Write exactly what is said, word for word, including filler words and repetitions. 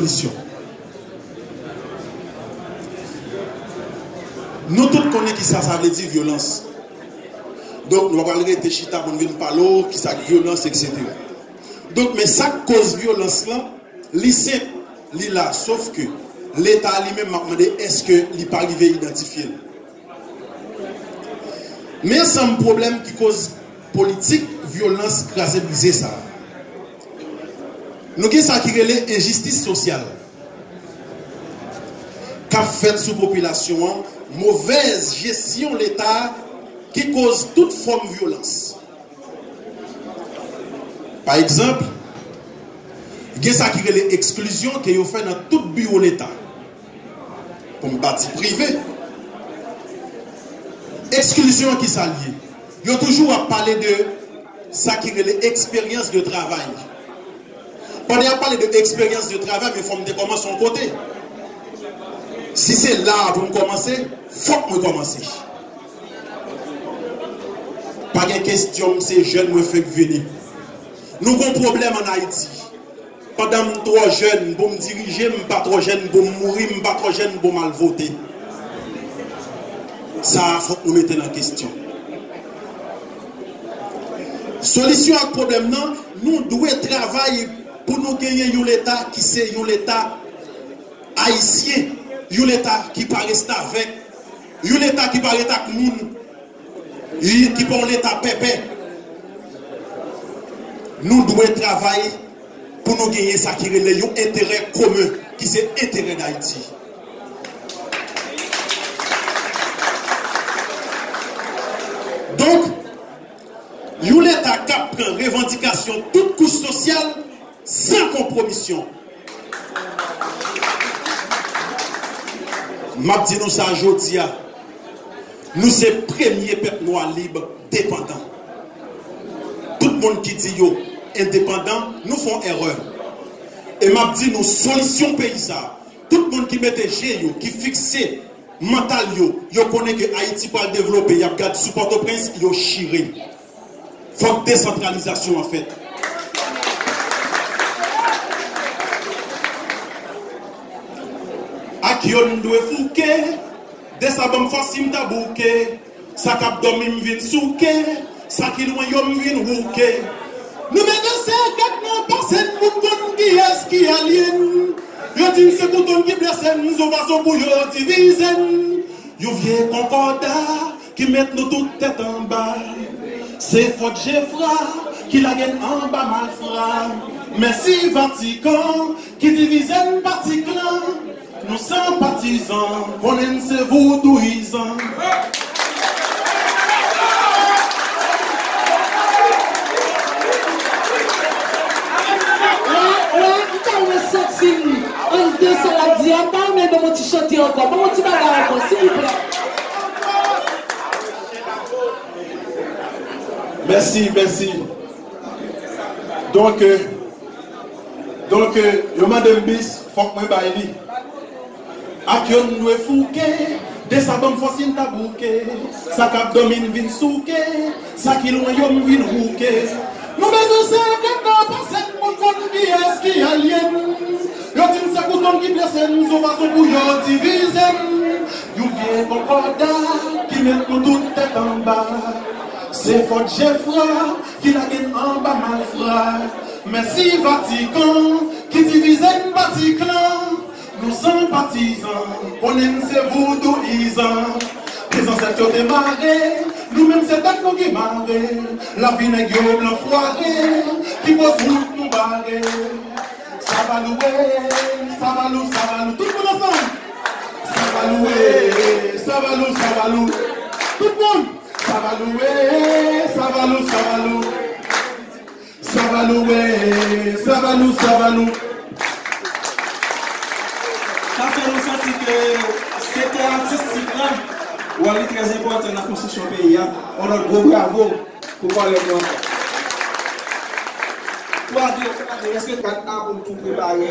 Solisyon. Nou tout konnen ki sa sa vle di vyolans. Donk, nou pa pral rete chita pou n vin pale w ki sa k vyolans, etsetera. Donk, men sa k koz vyolans lan, li senp, li la, sof ke Leta li menm, m ap mande, èske li pa rive idantifye l? Men ansanm pwoblèm ki koz politik vyolans kraze brize sa a. Nou gen sa ki rele enjistis sosyal k ap fèt sou popilasyon an, movèz jesyon Leta ki koz tout fòm vyolans. Pa egzanp, gen sa ki rele eksklizyon ke yo fè nan tout biwo Leta. Pou m pa di prive. Eksklizyon an ki sa l ye? Yo toujou ap pale de sa ki rele eksperyans de travay. Pandan y ap pale de eksperyans de travay, men fò m te kòmanse yon kote. Si se la a pou m kòmanse, fòk mwen kòmanse. Pa gen kesyon m se jèn mwen fenk vini. Nou gon pwoblèm ann Ayiti. Pandan m twò jèn pou m dirije, m pa twò jèn pou m mouri, m pa twò jèn pou m al vote. Sa a fòk nou mete nan kesyon. Solisyon ak pwoblèm nan, nou dwe travay pou nou genyen yon Leta ki se yon Leta ayisyen, yon Leta ki pa restavèk, yon Leta ki pa ret ak moun, ki pa yon Leta pèpè. Nou dwe travay pou nou genyen sa ki rele yon enterè komen, ki se enterè Dayiti. Donk, yon Leta k ap pran revandikasyon tout kouch sosyal san konpwomisyon. M ap di nou sa jodi a, nou se premye pèp nwa lib depandan. Tout moun ki di yo endepandan, nou fè yon erè. E m ap di nou solisyon peyi sa a, tout moun ki mete je yo, ki fikse mantal yo, yo konnen ke Ayiti pral devlope, y ap gad sou Pòtoprens, yo chire. Fòk desantralizasyon an fèt. Ak yo n dwe fouke, de sa ban m fòs si m ta bouke. Sa k ap dòmi m vin souke, sa ki lwen yo m vin wouke. Nou bezwen sere kèk nan pase n pou n konn kiyès ki alye n. Yo di n se kouto n ki blese n, zo vazo pou yo divize n. Yon vye konkòda ki met nou tout tèt anba. Se fòt Jefra ki lage n anba malfra. Mèsi Vatikan ki divize n pa ti klan. Nou sanpatizan, konnen n se voudouyizan. Wè, wè, m ta renmen santi m anndan sa l ap di a, m ta renmen ban m yon ti chante ankò, ban m yon ti bagay ankò, silvouplè. Mèsi, mèsi. Donk, euh, donk, euh, yo mande m bis, fòk mwen bay li. Ak yo n dwe fouke, de sa ban m fòs si n ta bouke. Sa k ap dòmi n vin souke, sa ki lwen yo m vin wouke. Nou bezwen sere kèk nan pase n pou n konn kiyès ki alye n. Yo di n se kouto n ki blese n, zo vazo pou yo divize n. Yon vye konkòda ki met nou tout tèt anba. Se fòt Jefra ki lage n anba malfra. Mèsi Vatikan ki divize n pa ti klan. Nou sanpatizan, konnen n se voudouyizan. Ke zansèt yo te mare, nou menm se tèt nou ki mare. Lavi nèg yo blan fware, ki koz wout nou bare. Savalou e, savalou, savalou, tout moun ansanm. Savalou e, savalou, savalou, tout moun. Savalou e, savalou, savalou. Savalou e, savalou, savalou. Sa fè nou santi ke sektè atistik la, wòl li trè enpòtan nan konstriksyon peyi a. On lòt gwo bravo pou kòlèg nou ankò. Twa de, twa de, èske kat a pou n tou prepare?